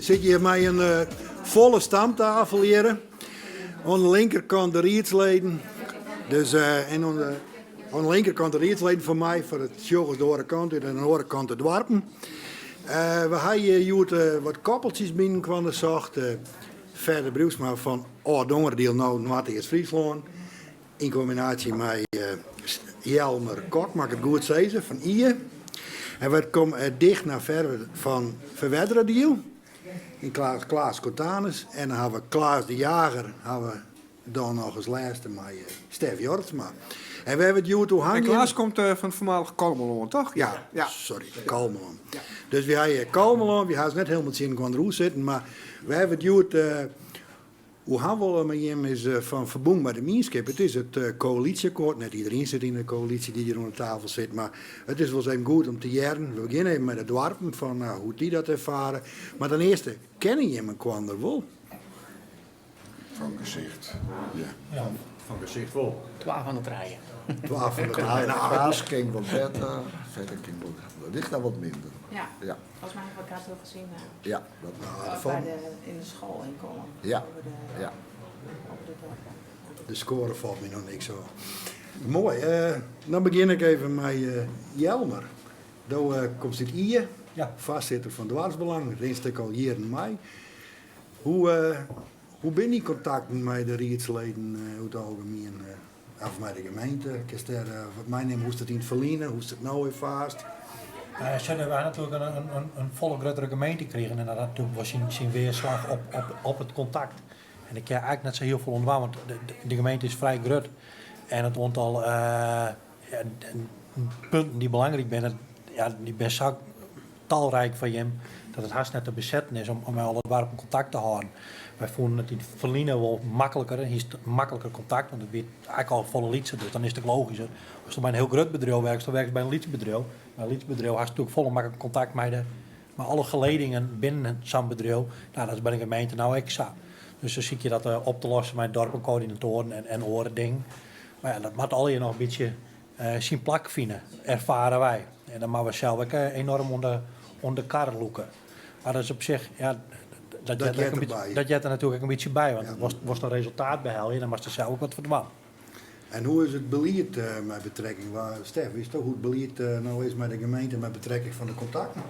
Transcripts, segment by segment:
Sit hjir mei in folle stamtafel hjir. Oan de linkerkant de riedsleden. Dus, en oan de, oan de linkerkant de riedsleden foar my, foar de sjoggers de oare kant út en oan de oare kant de doarpen. We ha hjir hjoed wat koppeltsjes byinoar socht. Fedde Breeuwsma fan Âld-Dongeradiel, no Noardeast-Fryslân. Yn kombinaasje mei Jelmer Kok, moat ik it goed sizze, fan Ie. En wy komme Digna Ferwert fan Ferwerderadiel. En Klaas, Klaas Schotanus. En dan ha we Klaas de Jager ha we dan noch as lêste mei Stef Jorritsma. En wêr't we it hjoed oer En hawwe. Klaas komt fan it foarmalige Kollumerlân, toch? Ja, Ja. sorry, Kollumerlân. Dus wy ha hjir Kollumerlân, wy ha se net hielendal tsjin elkoar oer sitten, mar wêr't we it hjoed oer ha wolle mei jim is fan ferbûn mei de mienskip. It is it koälysjeakkoart. Net iderien sit yn de koälysje dy't hjir oan de tafel sit, mar it is wolris even goed om te hearren. We begjinne even mei de doarpen, fan hoe't dy dat erfare. Mar ten earste, kenne jim elkoar wol? Fan gesicht, ja. Ja, fan gesicht wol. Twa fan de trije. Twa fan de trije. Nou, Klaas ken ik wat better, Fedde ken ik wat, Digna wat minder. Ja. Ja. Volgens mij heb ik elkaar veel gezien. Ja, dat Nou, Bij de, in de school in Kollum. Ja. Over de, Ja. over de dorpen. De score falt my noch niks op. Moai. Dan begjin ik even mei Jelmer. Do komst út Ie, foarsitter fan Doarpsbelang, rinst ek al jierren mei. Hoe, hoe binne dyn kontakten mei de riedsleden oer it algemien? Of mei de gemeente? Kinst dêr wat meinimme? Hoe is it yn it ferline? Hoe is it no erfaarst? Nou ja, we ha natuerlik in folle gruttere gemeente krigen en dat hat natuerlik wol syn weerslag op it kontakt. En ik kin eigentlik net sa hiel folle oan dwaan, want de gemeente is frij grut. En it oantal ja, punten dy't belangryk binne, ja, dy binne sa talryk foar jim dat it hast net te besetten is om mei alle doarpen kontakt te hâlden. Wy fûnen it yn it ferline wol makliker, hiest makliker kontakt, want it wie eigentlik al folle lytser, dus dan is it ek logysker. Ast by in hiel grut bedriuw werkst, dan werkst by in lyts bedriuw. By in lyts bedriuw hast natuerlik folle makliker kontakt mei alle geledingen binnen sa'n bedriuw. Nou, dat is by de gemeente no ek sa. Dus dan sykje dat op te lossen mei dorpenkoördinatoaren en oare dingen. Mar ja, dat moat allegear noch in bytsje syn plak fine, erfare wy. En dan moatte we sels ek enorm oan de kar lûke. Mar dat is op sich, ja, dat Dat heart er ek heart in bytsje, derby. dat heart der natuerlik ek in bytsje by, want wolst in resultaat behelje, dan moatst der sels ek wat foar dwaan. En hoe is it belied mei betrekking, Stef, witsto hoe't it belied no is mei de gemeente mei betrekking fan de kontakten?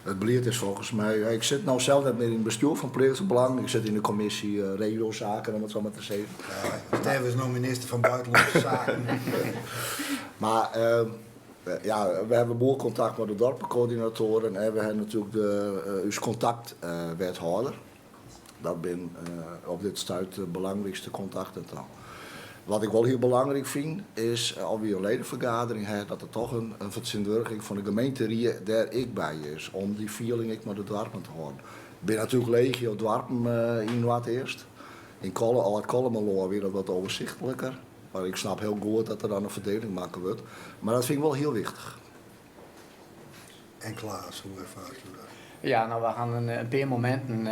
It belied is folgens my, ik sit no sels net mear yn it bestjoer fan Pleatslik Belang, ik sit yn de kommisje regiozaken om it sa mar te sizzen. Ja, Stef is no minister fan Buitenlandse Zaken. Mar ja, we hawwe wol kontakt mei de dorpenkoördinatoaren en we hawwe natuerlik de, ús kontaktwethâlder. Dat binne op dit stuit de belangrykste kontakten dan. Wat ik wol hiel belangryk fyn is, as wy in ledenfergadering ha, dat der toch in fertsjintwurdiging fan de gemeenterie dêr ek by is, om dy fieling ek mei de doarpen te hâlden. Der binne natuerlik legio doarpen yn Noardeast. Yn Âld-Kollumerlân wie dat wat overzichtelijker, mar ik snap hiel goed dat der dan in ferdeling makke wurdt. Mar dat fyn ik wol hiel wichtich. En Klaas, hoe erfaarst do dat? Ja, no, we ha in pear mominten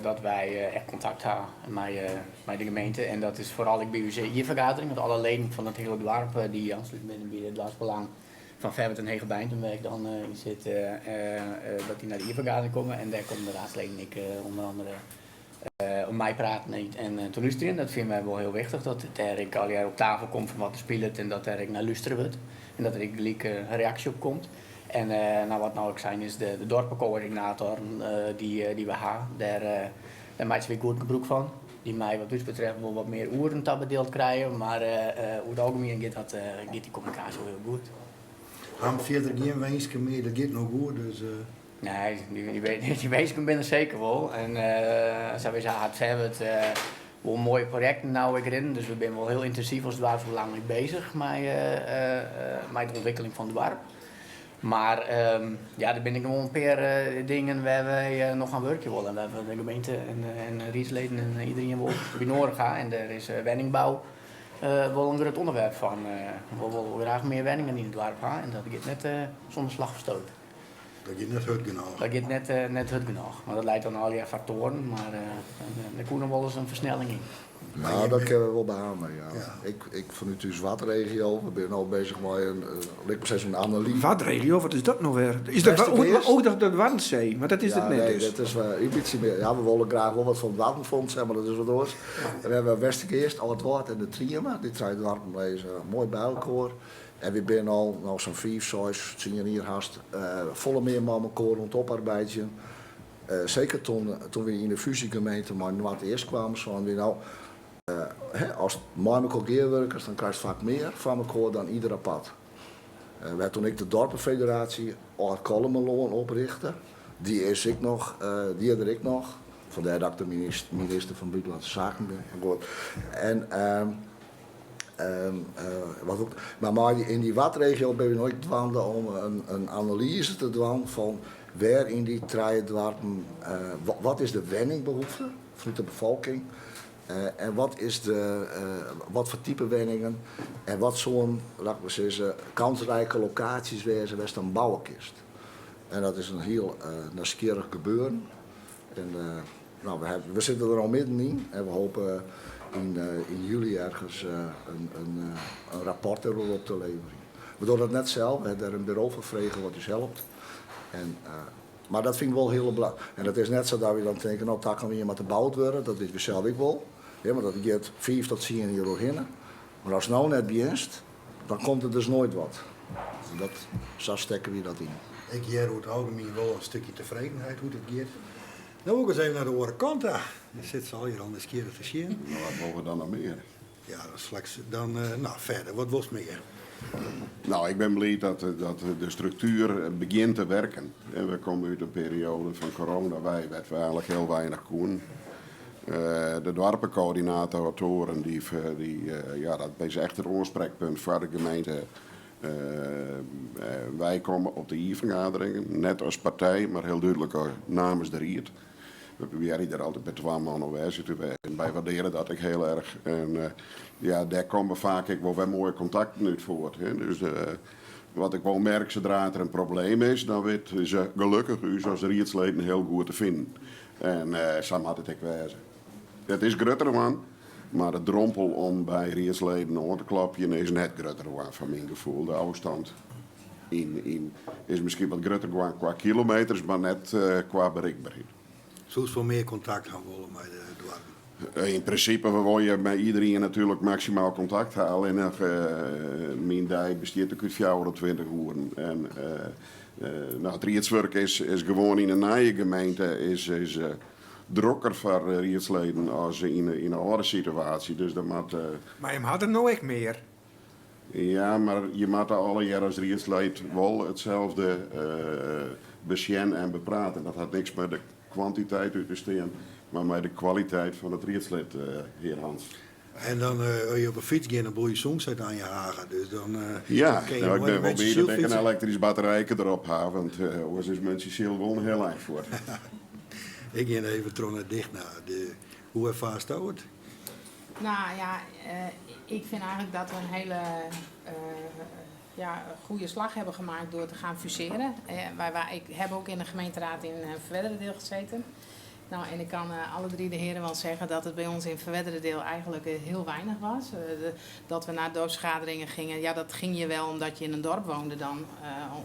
dat wy echt kontakt ha mei de gemeente. En dat is foaral ek by ús jierfergadering, want alle leden fan it hiele doarp dy't oansluten binne by it doarpsbelang fan Ferwert en Hegebeintum, wêr't ik dan yn sit, dat dy nei de jierfergadering komme. En dêr komme de raadsleden ek ûnder andere om meipraten en te lústerjen. Dat fine wy wol hiel wichtich, dat dêr ek allegear op tafel komt fan wat der spilet en dat dêr ek nei lústere wurdt. En dat der ek gelyk in reaksje op komt. En no, wat no ek sein is, de dorpenkoördinator dy't we ha, dêr meitsje wy goed gebrûk fan. Dy mei wat ús betreft wol wat mear oeren tabedield krije, mar oer it algemien giet dat, giet dy kommunikaasje wol hiel goed. Ha fierder gjin winsken mear, dat giet no goed, dus. Nee, dy winsken binne der seker wol. En sawiesa hat Ferwert wol moaie projekten no ek rinnen, dus we binne wol hiel yntinsyf as doarpsbelang ek beuzich mei de ûntwikkeling fan it doarp. Mar ja, der binne ek noch wol in pear dingen wêr't wy noch oan wurkje wolle en wêr't we de gemeente en de riedsleden en iderien wol by noadich ha. En dêr is wenningbou wol in grut ûnderwerp fan. We wolle wol graach mear wenningen yn it doarp ha en dat giet net sûnder slach of stoot. Dat giet net hurd genôch. Dat giet net, eh, net hurd genôch. Mar dat leit oan allegear faktoaren, mar eh, der koe noch wolris in fersnelling yn. Nou, dat kinne we wol beamen, ja. Ja. Ik, ik fanút ús Waadregio, we binne no beuzich mei in, lit ik mar sizze, in analyze. Waadregio, wat is dat no wer? Is dat, Bêste oh, Geast. oh, dat, dat Waddenzee, mar dat is Ja, it net nee, dus. dat is in bytsje mear. Ja, we wolle graach wol wat fan it Waddenfonds ha, mar dat is wat oars. En we hawwe Westergeast, Aldwâld en de Trieme. Dy trije doarpen lizze moai by elkoar. En wy binne al no sa'n fiif, seis, tsien jier hast folle mear mei elkoar oan it oparbeidzjen. Seker toen, toen wy yn de fúzjegemeente mei Noardeast kwamen, seinen wy no, hè, ast mei elkoar gearwurkest, dan krijst faak mear foar elkoar dan ieder apart. We ha toen ek de Dorpenfederatie Ald-Kollumerlân oprichte. Dy is ek noch, dy is der ek noch. Fandêr dat ik de minister fan Bûtenlânske Saken bin. Maar goed. En, wat ook, mar mei dy, yn dy Waadregio binne we no ek dwaande om in analyze te dwaan fan wêr yn dy trije doarpen, wat is de wenningbehoefte fanút de befolking en wat is de, wat foar type wenningen en wat soenen, laat ik mar sizze, kansrijke lokaasjes wêze wêr'tst dan bouwe kinst. En dat is in hiel nijsgjirrich gebeuren. En no, we, we sitte der al middenyn en we hoopje yn july ergens in rapport deroer op te leverjen. We dogge dat net sels, we hawwe dêr in buro foar frege wat ús helpt. En, mar dat fyn ik wol hiel belangryk. En it is net sa dat we dan tinke, no, takom jier moat der boud wurde, dat witte we sels ek wol. Ja, want dat giet fiif tot tsien jier oerhinne. Mar ast no net begjinst, dan komt der dus noait wat. Dat, sa stekke wy dat yn. Ik hear oer it algemien wol in stikje tefredenheid hoe't it giet. No wol ik ris even nei de oare kant ta. Dêr sitte se allegear al nijsgjirrich te sjen. No, wat wolle we dan noch mear? Ja, dan straks dan, no, ferder. Wat wolst mear? No, ik bin bliid dat, dat de struktuer begjint te werken. En we komme út in perioade fan corona wei wêr't we eigenlik hiel weinich koenen. De doarpekoördinatoaren, dy, dy, ja, dat is echt it oansprekpunt foar de gemeente. Wy komme op de jierfergaderingen, net as partij, mar hiel dúdlik namens de ried. We probearje der altyd by twa man oanwêzich te wêzen. Wy waardere dat ek hiel erch. En ja, dêr komme faak ek wol wer moaie kontakten út fuort. Hè. Dus wat ik wol merk, sadree't der in probleem is, dan wit se gelokkich ús as riedsleden hiel goed te finen. En sa moat it ek wêze. It is grutter wurden, mar de drompel om by riedsleden oan te klopjen is net grutter wurden, foar myn gefoel. De ôfstân yn, yn is miskien wat grutter wurden kwa kilometers, mar net kwa berikberheid. Soest wol mear kontakt ha wolle mei de doarpen? Yn prinsipe wol je mei iderien natuerlik maksimaal kontakt ha. Allinnich myn dei bestiet ek út 24 oeren. En no, it riedswurk is, is gewoan yn in nije gemeente is, is drokker foar riedsleden as yn de âlde situaasje. Dus dan moat. Mar jim ha der no ek mear. Ja, mar je moatte allegear as riedslid wol itselde besjen en beprate. Dat hat niks mei de kwantiteit út te stean, mar mei de kwaliteit fan it riedslid, hear Hans. En dan as je op 'e fyts gean, dan bliuwe je sûn, seit Anja Haga. Dus dan Ja, kin je no, ik moai bin wol in bliid dat ik in fytse. elektrysk batterijke derop ha, want oars is Muntsjesyl wol in hiel ein fuort. Ik gean even troch nei Digna. De, hoe erfaarsto it? Nou ja, ik vind eigenlijk dat we een hele ja, goede slag hebben gemaakt door te gaan fuseren. Wij, ik heb ook in de gemeenteraad in Ferwerderadiel gezeten. Nou, en ik kan alle drie de heren wel zeggen dat het bij ons in Ferwerderadiel eigenlijk heel weinig was. Dat we naar dorpsvergaderingen gingen, ja, dat ging je wel omdat je in een dorp woonde dan,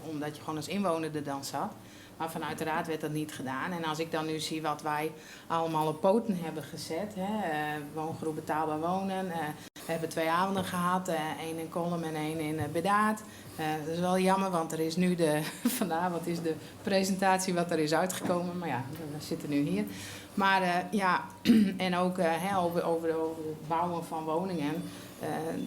omdat je gewoon als inwoner er dan zat. Maar vanuit de raad werd dat niet gedaan. En als ik dan nu zie wat wij allemaal op poten hebben gezet, hè, woongroep Betaalbaar Wonen. We hebben twee avonden gehad, één in Kollum en één in Burdaard. Dat is wel jammer, want er is nu de, vanavond is de presentatie wat er is uitgekomen. Maar ja, we zitten nu hier. Maar ja, en ook hè, over het bouwen van woningen.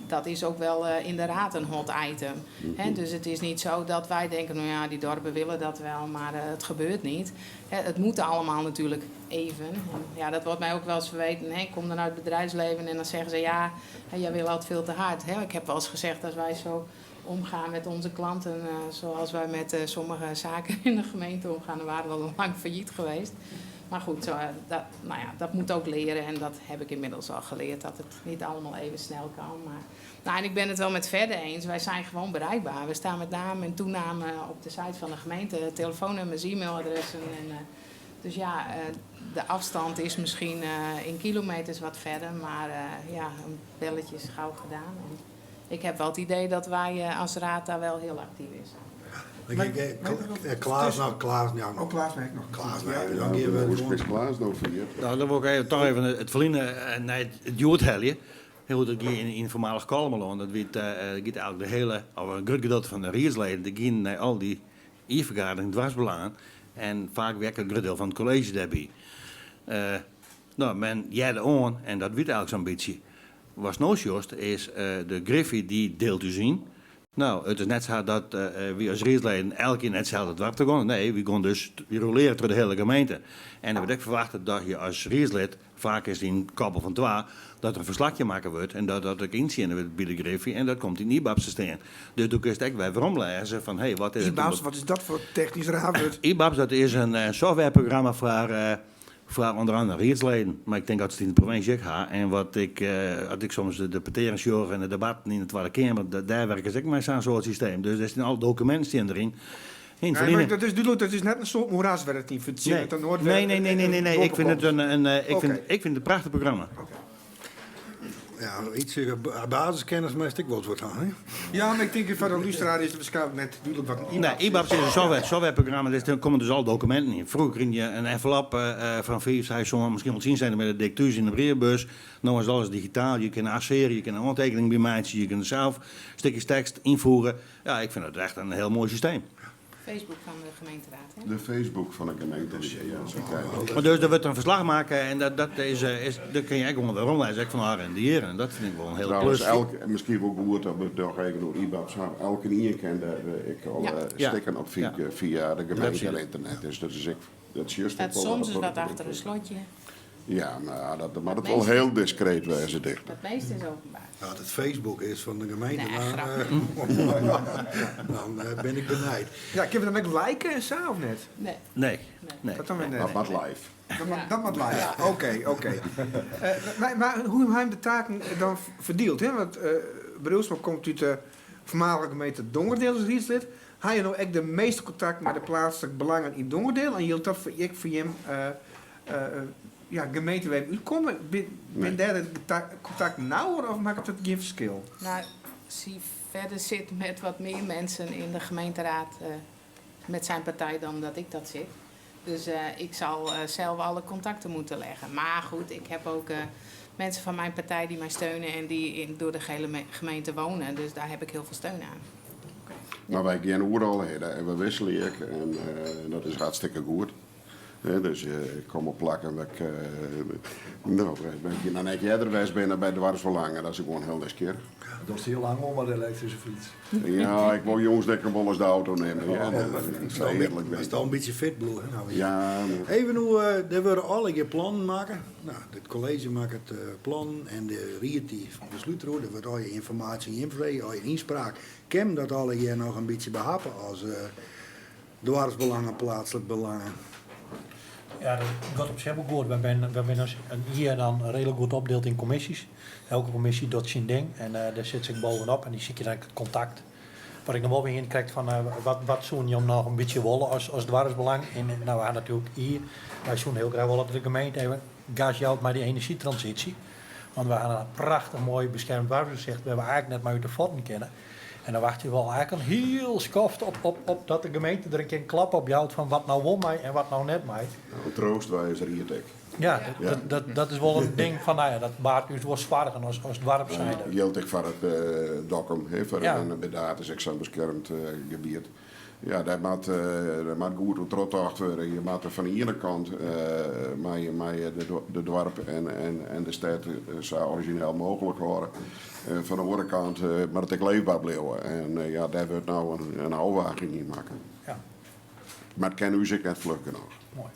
Dat is ook wel in de raad een hot item. Hè, dus het is niet zo dat wij denken, nou ja, die dorpen willen dat wel, maar het gebeurt niet. Hè, het moet allemaal natuurlijk even. En ja, dat wordt mij ook wel eens verweten. Hè, ik kom dan uit het bedrijfsleven en dan zeggen ze, ja, hè, jij wil altijd veel te hard. Hè. Ik heb wel eens gezegd, als wij zo omgaan met onze klanten, zoals wij met sommige zaken in de gemeente omgaan, dan waren we al lang failliet geweest. Maar goed, dat, nou ja, dat moet ook leren en dat heb ik inmiddels al geleerd, dat het niet allemaal even snel kan. Maar, nou, en ik ben het wel met Fedde eens, wij zijn gewoon bereikbaar. We staan met naam en toename op de site van de gemeente, telefoonnummers, e-mailadressen. En, dus ja, de afstand is misschien in kilometers wat verder, maar ja, een belletje is gauw gedaan. En ik heb wel het idee dat wij als raad daar wel heel actief in zijn. Dan ging ik, Klaas nou, Klaas nou. Oh, Klaas merk nog. Klaas, Ja. nee, dan geven we Hoe gewoon- is Klaas nou vierd? Nou, dan wil ik even, toch even het verliezen naar het Joodhelje. Heel goed, dat ging in voormalig Kalmerland. Dat weet, gaat eigenlijk de hele, of een groot gedeelte van de rietsleden, die gingen naar al die e-vergaderingen dwarsbelangen. En vaak werkt een groot deel van het college daarbij. Nou, men jij on, en dat weet eigenlijk zo'n beetje. Was nou juist, is de Griffie die deelt u zien. Nou, het is net zo dat we als rietsleden elke keer net hetzelfde dwars te gaan. Nee, we gaan dus, we roleren door de hele gemeente. En dan wordt ik verwacht dat je als rietslid, vaak is in koppel van twee, dat er een verslagje maken wordt en dat dat ook inzien wordt bij de Griffie en dat komt in IBABS te staan. Dus toen kun je het ook weer omlezen van, hé, hey, wat is het? IBABS, wat is dat voor technisch raamwoord? IBABS, dat is een softwareprogramma voor onder andere rietsleden. Maar ik denk dat het in de provincie ook gaat. En wat ik, had ik soms de peterenshore en de debatten in de Tweede Kamer, daar werken ze ook met zo'n soort systeem. Dus er zijn alle documenten die erin. In Nee, maar verliezen- dat is duidelijk, dat is net een soort moeras waar het niet verzint. Nee. Dan hoort Nee, nee, nee, nee, nee, nee. Ik vind het een, ik vind, Oké. ik vind het een prachtig programma. Ja, iets basiskennis meest ik wel wat aan, hè? Ja, maar ik denk voor de luisteraar is het waarschijnlijk net duidelijk wat een IBABS Nee, IBABS is een softwareprogramma, dus er komen dus al documenten in. Vroeger kreeg je een envelop van 4, 5, zo, misschien wel 10 centen met de dictuus in de brievenbus. Nu is alles digitaal, je kunt asseren, je kunt een aantekening bij maken, je kunt zelf stukjes tekst invoeren. Ja, ik vind het echt een heel mooi systeem. Facebook van de gemeenteraad, hè? De Facebook van de gemeente. Ja, zo kijken. Maar dus er wordt een verslag maken en dat, dat is, is, dat kun je echt gewoon weer omlezen, ook van haar en de heren. En dat vind ik wel een heel Trouwens, plus. elk, misschien wel goed dat we nog even door IBABS hebben. Elke ieder kent daar ik al Ja. Ja. stikken op via, Ja. via de gemeente Website. en internet. Dus dat is ik. Dat is juist Staat ook wel soms wat eens wat ik achter een slotje. Ja, maar dat, maar dat wel heel discreet wezen dicht. Het meeste is openbaar. Ja, dat het Facebook is van de gemeente, Nee, maar, grapje. dan ben ik benijd. Ja, ik heb het dan ook liken en zo of net? Nee. Nee, nee. Dat dan weer net. Maar wat live. Dat mag, dat mag live. Oké, oké. Maar hoe hij de taken dan verdeeld? Hè? Want Breeuwsma komt uit de voormalige gemeente Dongerdeel als rietslid. Hij heeft nou echt de meeste contact met de plaatselijke belangen in Dongerdeel. En hield dat voor ik voor hem ja, gemeente waar uitkomen. Ben Nee. daar het contact nauwer of maakt het geen verschil? Nou, zie verder zit met wat meer mensen in de gemeenteraad met zijn partij dan dat ik dat zit. Dus ik zal zelf alle contacten moeten leggen. Maar goed, ik heb ook mensen van mijn partij die mij steunen en die door de hele gemeente wonen. Dus daar heb ik heel veel steun aan. Maar wij gaan overal heen en we wisselen ook en dat is hartstikke goed. Hè, dus ik kom op plakken dat ik, nou, ben ik dan ik eerder geweest ben bij de Dwarsverlangen, dat is gewoon heel nieuwsgierig. Dat is heel lang om maar de elektrische fiets. Ja, ik wil jongens dat ik wel eens de auto nemen. Ja, dat is eerlijk. Dat is al een beetje fit, bloed. Hè, nou, Ja, maar- Even hoe, daar worden alle je plannen maken. Nou, het college maakt het plan en de riet die besluit erover. Daar wordt al je informatie invreden, al je inspraak. Ken dat alle je nog een beetje behappen als dwarsbelangen, plaatselijk belangen. Ja, dat gaat op zich wel goed. We zijn als een hier dan redelijk goed opdeeld in commissies. Elke commissie doet zijn ding en daar zit zich bovenop en die zie je dan het contact. Wat ik nog wel weer in krijg van wat zoen je om nog een beetje wollen als dwarsbelang. En nou, we hebben natuurlijk hier, wij zoen heel graag wel dat de gemeente even gas jouwt met die energietransitie. Want we hebben een prachtig mooi beschermd dwarsgezicht. We hebben eigenlijk net maar uit de voeten kennen. En dan wacht je wel eigenlijk een heel skoft op dat de gemeente er een keer een klap op jouwt van wat nou won mij en wat nou net mij. Nou, troostwijzer hier, ik. Ja, dat is wel een ding van, nou ja, dat baart u wel zwaar als dwarp zijnde. Geldt ik voor het Dokkum, hè, voor Ja. een bedaad is ik zo'n beschermd gebied. Ja, daar moet, daar moet goed op trots worden. Je moet er van de ene kant maar je de dorp en de stad zo origineel mogelijk horen. Van de andere kant, maar het ik leefbaar blijven. En ja, daar wordt nou een afwaging in maken. Ja. Maar het kan u zich net vlug genoeg. Mooi.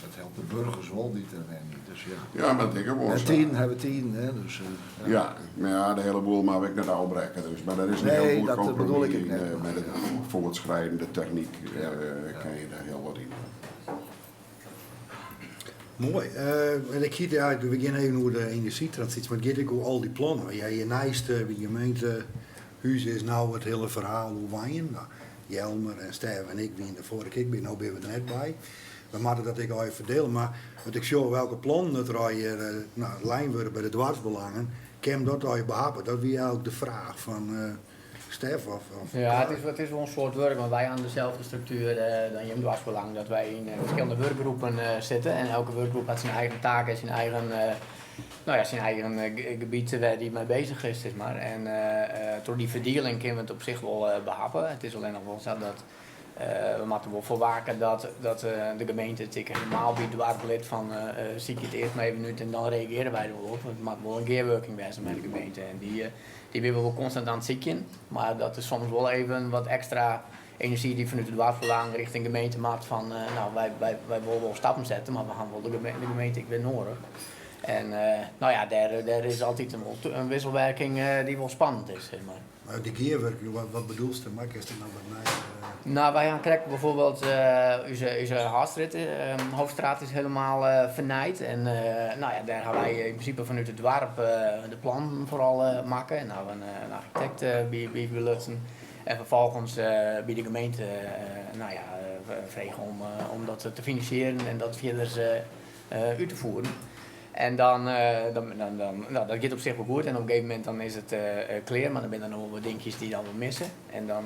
Dat helpt de burgers wel niet en niet, dus ja. Ja, maar dat ik gewoon En zo. 10 hebben 10, hè, dus, ja. Ja, maar ja, de hele boel mag ik net afbreken. Dus, maar dat is een Nee, heel goed dat compromis. bedoel ik ook net. Met het voortschrijdende techniek Ja. kan je daar heel wat in. Moai. En ik hie it we gean even oer de enerzjytransysje, mar it giet ek oer al dy plannen. Ja, hjirneist by de gemeentehûs is no it hiele ferhaal oer wenjen. No, Jelmer en Stef en ik wiene der foarige kear by, no binne we der net by. We moatte dat ek allegear ferdiele, mar as ik sjoch welke plannen der allegear no, lein wurde by de doarpsbelangen, kin dat allegear behappe? Dat wie eigentlik de fraach fan Stef of Ja, it is wol in soad wurk, want wy hawwe deselde struktuer dan jim doarpsbelang, dat wy yn ferskillende wurkgroepen sitte en elke wurkgroep hat syn eigen taak en syn eigen, no ja, syn eigen gebiet wêr't dy mei beuzich is, sis mar. En troch dy ferdieling kinne we it op sich wol behappe. It is allinnich wol sa dat we moatte wol foar wake dat de gemeente it ek helemaal by it doarp lit fan sykje it earst mar even út en dan reagearje wy der wol op. It moat wol in gearwurking wêze mei de gemeente en dy Dy binne we wol konstant oan it sykjen, mar dat is soms wol even wat ekstra enerzjy dy't fanút it doarpsbelang rjochting gemeente moat fan no, wy wolle wol stappen sette, mar we hawwe wol de gemeente ek wer noadich. En no ja, dêr is altyd in wisselwerking dy't wol spannend is, sis mar. Mar dy gearwurking, wat bedoelst dermei? Kinst dat noch wat neier? No, wy hawwe krekt bijvoorbeeld ús haadstrjitte, Hoofdstraat is helemaal fernijd en no ja, dêr hawwe wy yn prinsipe fanút it doarp de plannen foaral makke en hawwe we in architekt by belutsen en ferfolgens by de gemeente no ja, frege om dat te finansierjen en dat fierders út te fieren. En dan, no, dat giet op sich wol goed en op in gegeven momint dan is it klear, mar dan binne der noch wol wat dinkjes dy't dan wol misse en dan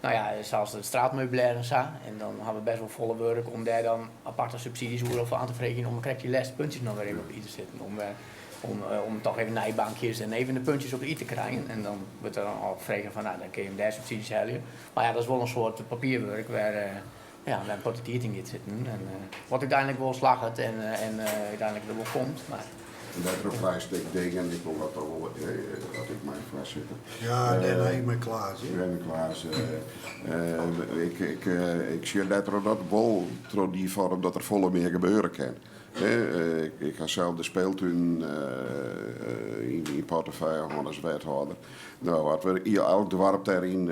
No ja, sa as it straatmeubilair en sa. En dan hawwe we bêst wol folle wurk om dêr dan aparte subsydzjes oer of oan te freegjen om krekt dy lêste puntjes noch wer even op de i te setten. Om toch even nije bankjes en even de puntjes op de i te krijen. En dan wurdt der dan al frege fan, no, dan kinne je dêr subsydzjes helje. Mar ja, dat is wol in soad papierwurk wêr, ja, wêr in protte tiid yn giet sitten. En wat úteinlik wol slagget en úteinlik der wol komt. Mar. En dêrtroch krijst ek dingen, ik wol dat toch wol, dat ik mei foarsitter. Ja, dêrnei ek mei Klaas. Ja, mei Klaas. Ik sjoch dêrtroch dat wol troch dy foarm dat der folle mear gebeure kin. Ik ha sels de speeltún yn portefeuille hân as wethâlder. No, at we elk doarp dêryn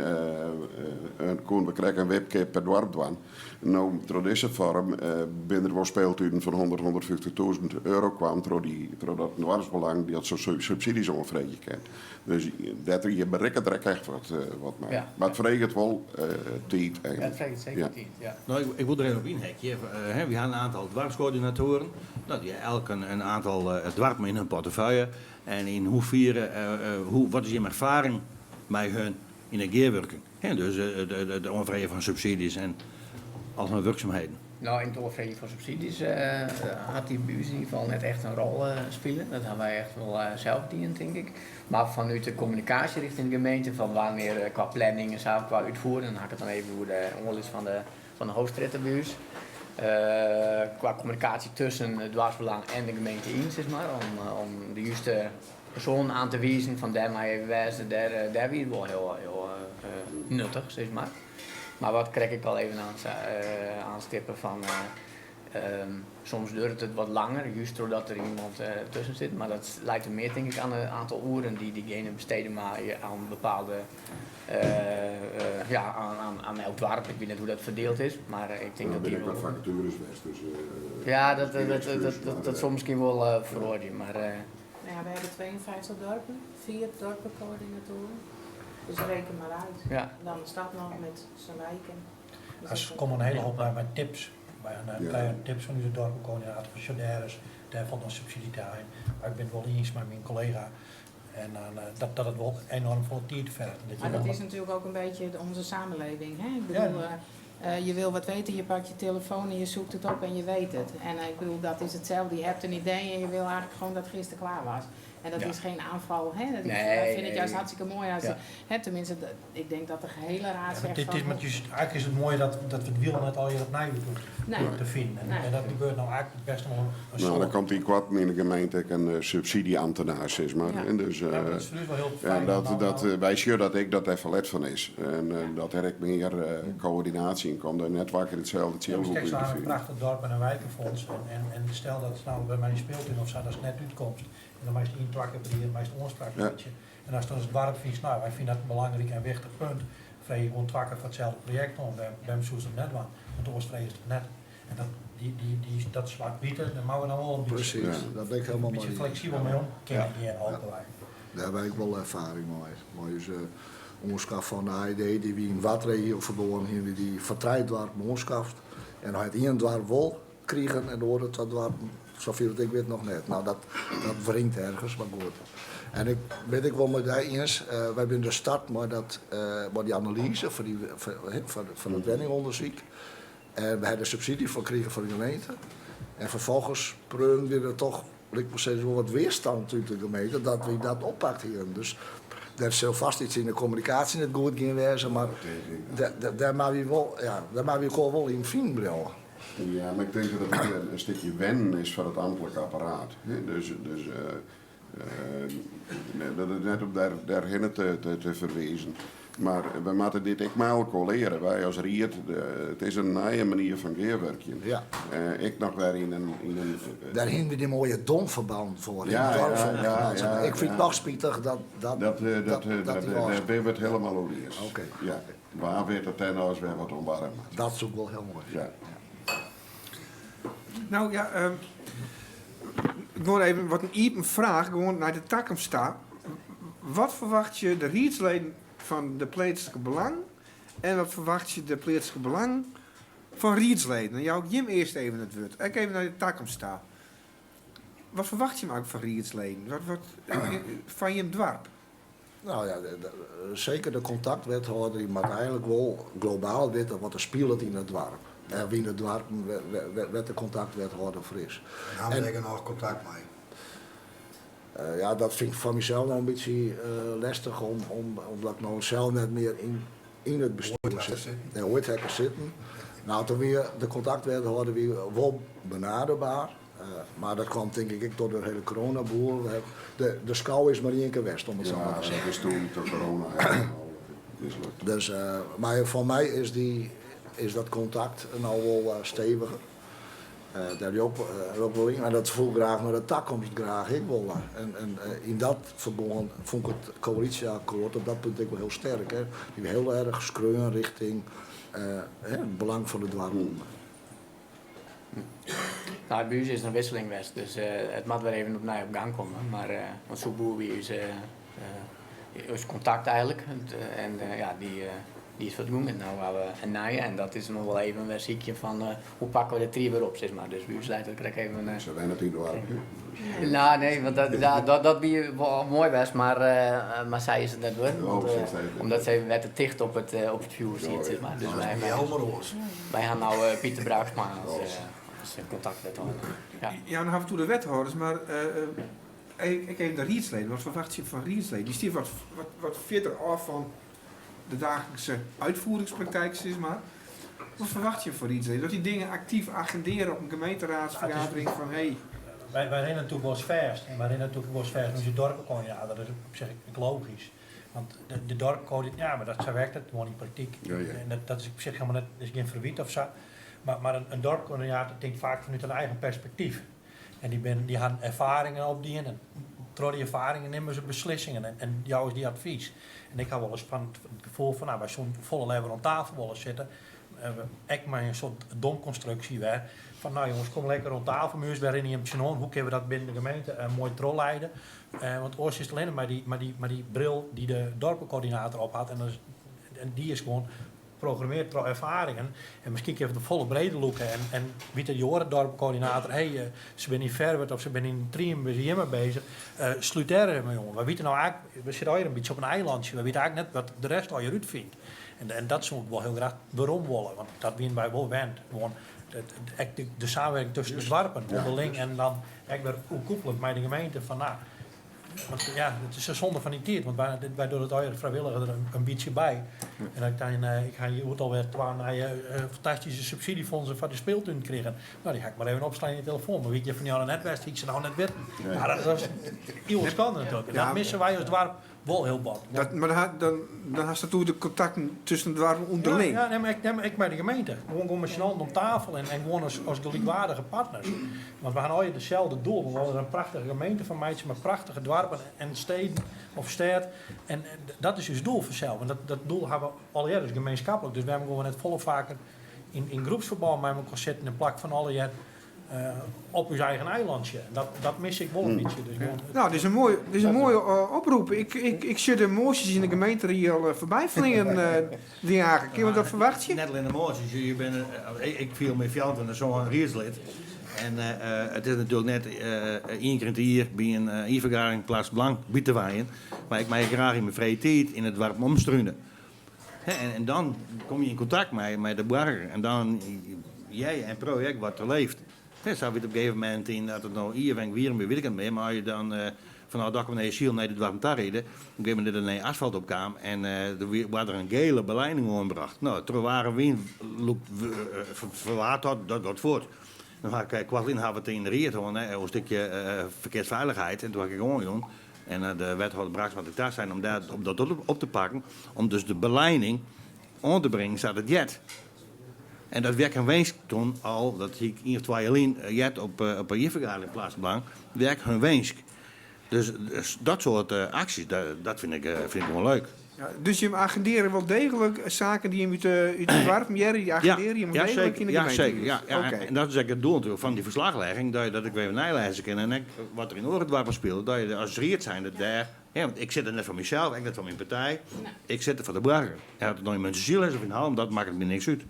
koene we krekt in wipke per doarp dwaan. No, troch dizze foarm binne der wol speeltunen fan 100, 150.000 euro kaam troch dy, trochdat doarpsbelang dat soart subsydzjes oanfreegje kin. Dus dêr, je berikke der ek echt wat, wat mei. Ja. Mar it freget wol tiid en. Ja, it freget seker Ja. tiid, ja. No, ik wol der even op ynhekje. Hè, wy ha in oantal doarpskoördinatoaren. No, dy ha elk in oantal doarpen yn hun portefeuille. En yn hoefiere, hoe, wat is jim erfaring mei hun yn de gearwurking? Hè, dus it oanfreegjen fan subsydzjes en al hun wurksumheden. No, yn it oanfreegjen fan subsydzjes hat dy by ús yn ieder gefal net echt in rol spile. Dat hawwe wy echt wol sels dien, tink ik. Mar fanút de kommunikaasje rjochting de gemeente, fan wannear kwa planning en sa, kwa útfiering, dan ha ik it dan even oer de oanlis fan de Hoofdstrjitte by ús. Kwa kommunikaasje tusken it doarpsbelang en de gemeente yn, sis mar, om de juste persoanen oan te wizen fan dêr mei even wêze, dêr dêr wie it wol hiel hiel nuttich, sis mar. Mar wat krekt ek al even oanstippe fan soms duorret it wat langer, just trochdat der iemand tusken sit, mar dat leit der mear tink ik oan it oantal oeren dy't diegene bestede mei oan bepaalde ja, oan elk doarp. Ik wit net hoe't dat ferdield is, mar ik tink dat Der dy binne ek wol. wat fakatueres west, dus. Ja, dat sil miskien wol feroarje, mar. Nou ja, we hebben 52 dorpen, vier dorpencoördinatoren. Dus reken maar uit. Ja. Dan de stad nog met zijn wijken. Dus Er komme in hiele hoop mei tips. Wy Ja. krije tips fan ús dorpenkoördinator fan sjoch dêr ris, dêr falt noch subsydzje te heljen. Mar ik bin it wol iens mei myn kollega en dan, dat it wol enoarm folle tiid ferget. Dat je Maar dat dan is natuurlijk ook een beetje onze samenleving. Hè? Ik Ja. bedoel, je wil wat weten, je pakt je telefoon en je zoekt het op en je weet het. En ik bedoel, dat is hetzelfde. Je hebt een idee en je wil eigenlijk gewoon dat gisteren klaar was. En dat Ja. is geen aanval. Hè? Dat is, Nee, wij vinden het nee. juist hartstikke mooi. Als Ja. hè, tenminste, ik denk dat de gehele raad Ja, maar zegt dit van, is met juist, eigenlijk is het mooi dat we het wiel net al hier opnieuw doen Nee. te vinden. En, Nee. en dat gebeurt nou eigenlijk best nog een Nou, soort. dan komt ynkoarten yn de gemeente ek in subsydzje-ambtenaar, sis mar. Ja. En dus, Ja, maar dat is voor ons wel heel fijn. en dat, om nou- dat, wy sjogge dat ek dat dêr ferlet fan is. En dat der ek mear koördinaasje yn komt. En net wakker itselde Ja, maar tsjilhoek kijk, út ze te hebben een finen. prachtig dorp en een wijkenfonds. En stel dat het nou by my speeltún of sa, dat it net útkomt. En dan meist ien, twa kear per jier meist oanspraak Ja. meitsje. En as dan as doarp fynst, no, wy fine dat in belangryk en wichtich punt, freegje gewoan twa kear foar itselde projekt oan. Wêrom soest dat net dwaan? Want oars fregest it net. En dat, dy, dy, dy, dat swart-wite, dêr moatte we dan wol in bytsje, Presys, dat bin ik helemaal in bytsje mei dy. fleksibel mei om kinne gean, hoopje wy. Dêr ha ik wol erfaring mei. Mei ús oanskaf fan de AED, dy't wy yn Waadregioferbân hiene, wy dy foar trije doarpen oanskaft. En dan hat ien doarp wol krigen en de oare twa doarpen, safier 't ik wit, noch net. No, dat, dat wringt ergens, mar goed. En ik bin it ek wol mei dy iens, wy binne dus start mei dat, mei dy analyze foar dy, foar, foar it wenningûndersyk. En we ha der subsydzje foar krigen fan de gemeente. En ferfolgens preaunen wy der toch, lit ik mar sizze, wol wat weerstand út de gemeente dat wy dat oppakt hienen. Dus der sil fast iets yn de kommunikaasje net goed gien wêze, mar dêr moatte wy wol, ja, dêr moatte wy elkoar wol yn finen bliuwe. Ja, mar ik tink dat it ek in stikje wennen is foar it amtlik apparaat. Dus, dus dat is net om dêrhinne te ferwizen. Mar we moatte dit ek mei elkoar leare. Wy as ried, it is in nije manier fan gearwurkjen. Ja. Ek noch wer yn in, yn in. Dêr hiene we dy moaie domferbannen foar. Ja, ja, ja, ja, Ik fyn it noch spitich dat dat Dat, dat, dat dy dêr binne we it helemaal oer iens. Oké. Ja. Wa wit dat dêr no ris wer wat oan barre moat. Dat soe ik wol hiel moai fine. Ja. No ja, gewoan even wat in iepen fraach, gewoan nei de takomst ta. Wat ferwachtsje de riedsleden fan de pleatslike belang en wat ferwachtsje de pleatslike belang fan riedsleden? Dan jou ik jim earst even it wurd. Ek even nei de takomst ta. Wat ferwachtsje jim eigentlik fan riedsleden? Wat, wat, fan jim doarp? No ja, seker de kontaktwethâlder dy moat eigenlik wol globaal witte wat der spilet yn it doarp. En yn de doarpen wêr't de kontaktwethâlder foar is. En ha we dêr genôch kontakt mei? Ja, dat fyn ik foar mysels no in bytsje lestich, omdat ik no sels net mear yn it bestjoer sit. Nee, oait ha ik der sitten. No, toen wie de kontaktwethâlder wie wol benaderbaar. Mar dat kwam tink ik ek troch de hiele coronaboel. De skou is mar ien kear west, om it sa mar te Ja, dat sizzen. is toen troch corona helemaal mislukt. Dus, mar foar my is, dy, is dat kontakt no wol steviger. Dêr ha ik ook wol yn. En dat soe ik graach nei de takomst graach ek wolle. En yn dat ferbân fûn ik it koälysjeakkoart op dat punt ek wol hiel sterk. Hè. Dy wie hiel erch skreaun rjochting it belang fan de doarpen. No, by ús is der in wikseling west, dus it moat wer even opnij op gang komme. Mar want Soepboer wie ús, ús kontakt eigenlik. En ja, dy, dy is fuortgong en no ha we in nije en dat is noch wol even wer sykjen fan hoe pakke we de tried wer op, sis mar. Dus by ús leit it krekt even. Se wennet yn it doarp. No, nee, want dat, dat, dat wie wol moai west, mar, mar sy is it net wurden. Oh, Want, sy is it. omdat sy wer te ticht op it, op it fjoer siet, sis mar. Dus wy, wy, wy ha no Pieter Braaksma as, as kontaktwethâlder. Ja. Ja, dan ha we it oer de wethâlders, mar ek even de riedsleden. Wat ferwachtsje je fan riedsleden? Dy stean wat, wat, wat fierder ôf fan de daaglikse uitvoeringspraktijk, sis mar. Wat ferwachtsje je fan riedsleden? Dat dy dingen aktyf agindearje op in gemeenteraadsfergadering fan hey. Wy, wy rinne natuerlik wolris fêst. En wy rinne natuerlik wolris fêst mei ús dorpekoördinator. Dat is op sich ek logysk. Want de dorpkoördinator, ja, mar dat, sa werkt it gewoan yn praktyk. Ja, ja. En dat, dat is op sich helemaal net, is gjin ferwyt of sa. Mar in dorpkoördinator tinkt faak fanút in eigen perspektyf. En dy bin, dy ha erfaringen opdien en troch dy erfaringen nimme se beslissingen en jouwe se dy advys. En ik ha wolris fan it gefoel fan, no, wy soene folle leaver oan tafel wolle sitte, ek mei in soart domkonstruksje wer, fan no jonges, kom lekker oan tafel mei ús, wêr rinne jim tsjinoan, hoe kinne we dat binnen de gemeente moai trochleide. Want oars is it allinne mei dy bril dy't de dorpekoördinator op hat en dy is gewoan programmearre troch erfaringen en miskien kinne we it folle breder lûke en wit de oare dorpkoördinator, hé, se binne yn Ferwert of se binne yn Trienum binne se hjirmei bezich, slút dêr even mei oan. Wy witte no eigentlik, we sitte allegear in bytsje op in eilantsje, wy witte eigentlik net wat de rest allegear útfynt. En dat soe ik wol hiel graach werom wolle, want dat wiene wy wol wend. Gewoan ek de samenwerking tusken de doarpen ûnderling en dan ek wer oerkoepelend mei de gemeente fan no, Want ja, it is in sonde fan dy tiid, want wy dogge it allegear frijwilliger der in bytsje by. En ik dan, ik ha hjoed alwer twa nije fantastyske subsidyfondsen foar de speeltún krigen. No, dy ha ik mar even opslein yn de telefoan. Mar wie ik hjir fan jûn net west, hie ik se no net witten. Ja, dat is hiel skande natuerlik. En dat misse wy as doarp wol hiel bot. Dat, mar dan, dan, dan hast it oer de kontakten tusken de doarpen ûnderling. Ja, nee, mar ek, nee, mar ek mei de gemeente. Gewoan mei syn allen om tafel en gewoan as gelykwaardige partners. Want we ha allegear deselde doel. We wolle der in prachtige gemeente fan meitsje mei prachtige doarpen en steden of stêd. En dat is ús doel fansels. En dat doel ha we allegear dus gemeenskaplik. Dus wêrom gean we net folle faker. yn groepsferbân mei mekoar sitten yn plak fan allegear op ús eigen eilantsje. Dat, dat mis ik wol in bytsje. Dus gewoan, Nou, dit is in moai, dit is in moaie oprop. Ik, ik, ik sjoch de moasjes yn de gemeenterie al foarby fleanen, De Jager. Kinne we dat ferwachtsje? Net allinne de moasjes. Je binne, ik, ik fiel my 24 riedslid. En it is natuerlik net ien kear yn it jier by in jierfergadering pleatsbelang by te wenjen. Mar ik mei graach yn myn frije tiid yn it doarp omstrune. En, en dan komme je yn kontakt mei, mei de boarger. En dan hear je en priuwe je ek wat der leeft. Hè, sa wie it op in gegeven momint yn, dat it no Ierweng, Wierum wie, wit ik net mear, mar as je dan fanôf Dokkum nei Syl nei de doarpen ta ride, op in gegeven momint dat der nije asfalt op kaam en der wie, waard der in gele belining oanbrocht. No, troch waar en wyn lûkt, ferwaart dat, dat wat fuort. No ha ik koartlyn ha we it yn de ried hân, hè, oer in stikje ferkearsfeilichheid en doe ha ik ek oanjûn en de wethâlder Braaksma hat ek tasein om dêr om dat op te pakken, om dus de belining oan te bringen sa't it heart. En dat wie ek in winsk toen al, dat hie ik ien of twa jier lyn heard op op in jierfergadering yn Pleatsbelang, wie ek hun winsk. Dus dat soart aksjes, dat fyn ik fyn ik gewoan leuk. Ja, dus jim agindearje wol deeglik saken dy't jim út de út de doarpen hearre, dy agindearje jim wol deeglik yn de Ja, gemeente. seker. Ja, ja. Oké. En dat is ek it doel natuerlik fan dy ferslachlegging, dat je dat ek wer even neilêze kinne en ek wat der yn oare doarpen spilet, dat je as ried zijnde dêr, ja, want ik sit der net foar mysels, ek net foar myn partij, ik sit der foar de boarger. En oft it no yn Muntsjesyl is of yn Hallum, dat makket my niks út.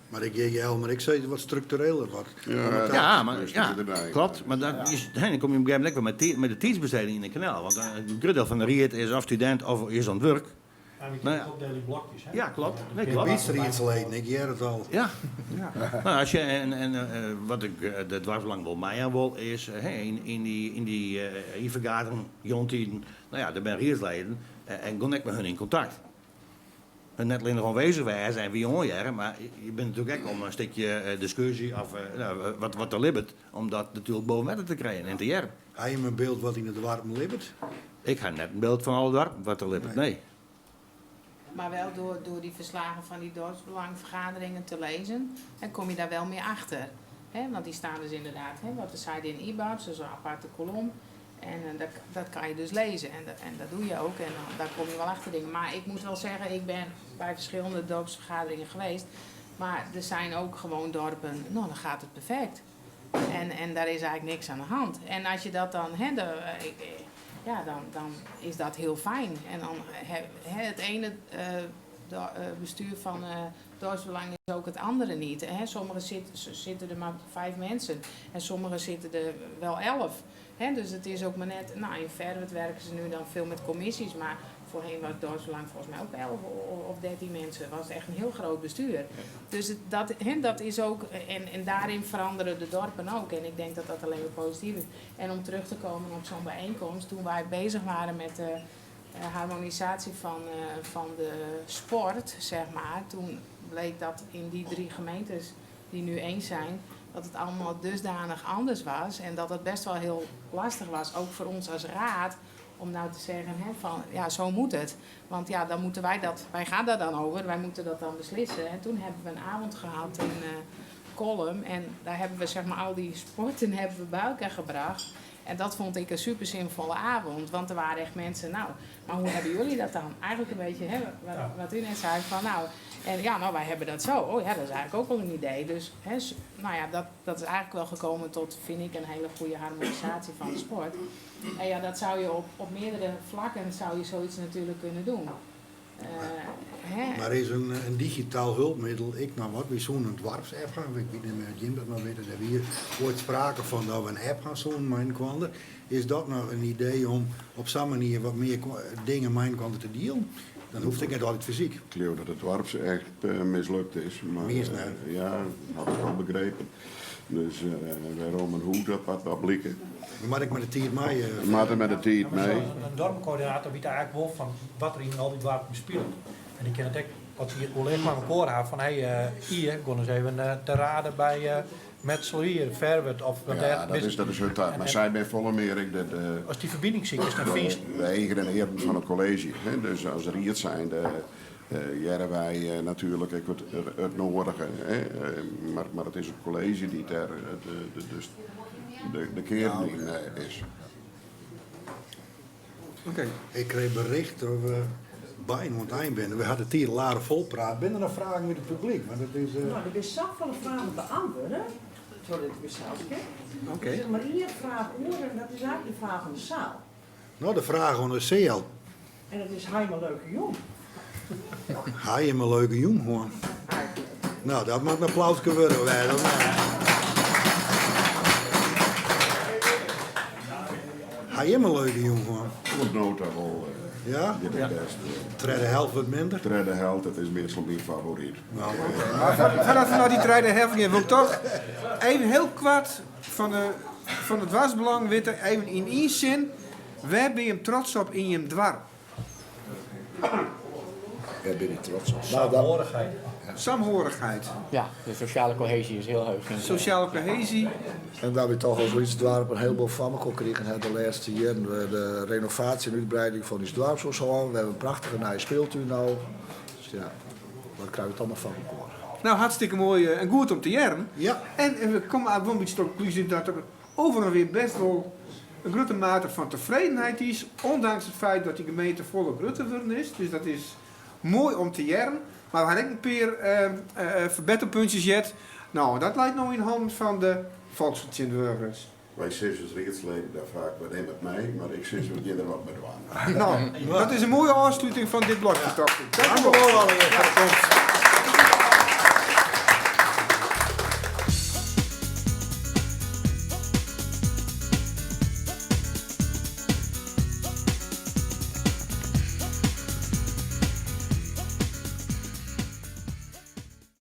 Mar ik hear Jelmer ek sizzen wat struktureler wat. Ja, Ja, mar, dat is ja, erbij. klopt. Mar dat is, hè, dan komme je op een gegeven momint ek wer mei de tiidsbesteding yn de knel. Want in grut diel fan de ried is of studint of is oan it wurk. Ja, we Nou kinne ja. it opdele yn blokjes, hè? Ja, klopt. Nee, klopt. Gebietsriedsleden, ik hear it al. Ja. Nou, as je, en, en wat ik de doarpsbelang wol meijaan wol, is hè, yn, yn dy, yn dy jierfergadering, jûntiden, no ja, der binne riedsleden en gean ek mei hun yn kontakt. En net allinnich oanwêzich wêze en wy oanhearre, mar je binne natuerlik ek om in stikje diskusje of wat, wat der libbet, om dat natuerlik boven wetter te krijen en te hearren. Ha jim in byld wat yn de doarpen libbet? Ik ha net in byld fan alle doarpen wat der libbet, nee. Maar wel door die verslagen van die dorpsbelangvergaderingen te lezen, dan kom je daar wel meer achter. Hè? Want die staan dus inderdaad, hè, wat we zeiden in IBABS, dus een aparte kolom. En eh, dat, dat kan je dus lezen en, dat, en dat doe je ook en dan, daar kom je wel achter dingen. Maar ik moet wel zeggen, ik ben bij verschillende dorpsvergaderingen geweest. Maar er zijn ook gewoon dorpen, nou dan gaat het perfect. En, en daar is eigenlijk niks aan de hand. En als je dat dan, hè, de, eh, ik, eh, ja, dan, dan is dat heel fijn. En dan he, het ene uh, bestuur van uh, dorpsbelang is ook het andere niet. Hè. Sommigen zit, zitten er maar vijf mensen en sommigen zitten er wel 11. Hè, dus het is ook maar net, nou in Ferwert werken ze nu dan veel met commissies, maar voorheen was dorpsbelang volgens mij ook 11 of 13 mensen. Het was echt een heel groot bestuur. Dus het, dat, hè, dat is ook, en, en daarin veranderen de dorpen ook. En ik denk dat dat alleen maar positief is. En om terug te komen op zo'n bijeenkomst, toen wij bezig waren met de harmonisatie van, van de sport, zeg maar, toen bleek dat in die drie gemeentes die nu één zijn, dat het allemaal dusdanig anders was. En dat het best wel heel lastig was, ook voor ons als raad, om nou te zeggen hè, van ja, zo moet het. Want ja, dan moeten wij dat, wij gaan daar dan over, wij moeten dat dan beslissen. En toen hebben we een avond gehad in uh, Kolm en daar hebben we zeg maar al die sporten hebben we bij elkaar gebracht. En dat vond ik een super zinvolle avond, want er waren echt mensen, nou, maar hoe hebben jullie dat dan? Eigenlijk een beetje hè, wat, wat u net zei, van nou, en ja, nou, wij hebben dat zo. Oh ja, dat is eigenlijk ook wel een idee. Dus hè, nou ja, dat, dat is eigenlijk wel gekomen tot, vind ik, een hele goede harmonisatie van de sport. En ja, dat zou je op, op meerdere vlakken zou je zoiets natuurlijk kunnen doen. Uh, hè? Maar is een, een digitaal hulpmiddel, ik nou wat, we zo'n een doarps-app gaan, ik weet niet meer Jim dat maar weet, er hier wordt sprake van dat we een app gaan zoen, mijn kwande. Is dat nou een idee om op zo'n manier wat meer dingen mijn kant te dealen? Dan hoeft ik niet altijd fysiek. Ik geloof dat het dorps echt mislukt is. Maar, Meer uh, ja, dat had ik al begrepen. Dus uh, waarom en hoe, dat wat wel blikken. Maar ik met de tijd mee. Maar met de tijd mee. Een, een dorpcoördinator weet eigenlijk wel van wat er in al die dorpen speelt. En die kan het ook, als hij het overleg met elkaar had van hé, hey, hier, gaan eens even te raden bij uh, Metselwier, Ferwert of wat Ja, dat is, dat is hun taak. Maar zij zijn volle meer ik de, de, Als die verbinding ziek is, dan vind je... De eigen en heren van het college. Hè? Dus als riet zijn, de, jaren wij natuurlijk ik het, het nodige. Hè? Maar, maar het is het college die daar de, de, de, de, de kern in is. Oké. Ik kreeg bericht over Bijna oan it ein binne. We ha de tiid al aardich folpraat. Binne der noch fragen út it publyk? Want it is. No, der binne safolle fragen beantwurde troch dit geselskip. Oké. Der is mar ien fraach oer en dat is eigentlik de fraach oan de seal. No, de fraach oan de seal. En dat is ha jim in leuke jûn? Ha jim in leuke jûn hân? No, dat moat in applauske wurde, wêze, of net? Ha jim in leuke jûn hân? Oant no ta wol. Ja? Giet it bêst. Tredde helte wat minder? Tredde helte, it is meastal myn favoryt. No, Mar foardat we nei dy tredde helte gean, wol ik toch even hiel koart fan de, fan it doarpsbelang witte, even yn ien sin, wêr binne jim trots op yn jim doarp? Wêr bin ik trots op? Saamhorigheid. Saamhorigheid. Ja, de sosjale koheezje is hiel heech. Sosjale koheezje. En dat wy toch as lyts doarp in hielboel foar mekoar krigen ha de lêste jierren. We de renovaasje en útbreiding fan ús doarpshûs hân. We hawwe in prachtige nije speeltún no. Dus ja, dat krije we toch noch foar mekoar. No, hartstikke moai en goed om te hearren. Ja. En we komme eigentlik wol in bytsje tot de konklúzje dat der overal wer bêst wol in grutte mate fan tefredenheid is, ondanks it feit dat dy gemeente folle grutter wurden is. Dus dat is moai om te hearren. Mar we ha ek in pear ferbetterpuntsjes heard. No, dat leit no yn hannen fan de folksfertsjintwurdigers. Wy sizze as riedsleden daar faak, we nimme it mei, mar ik sis, we gean der wat mei dwaan. No, dat is in moaie ôfsluting fan dit blokje, tocht ik. Dank u wol allegear foar de komst.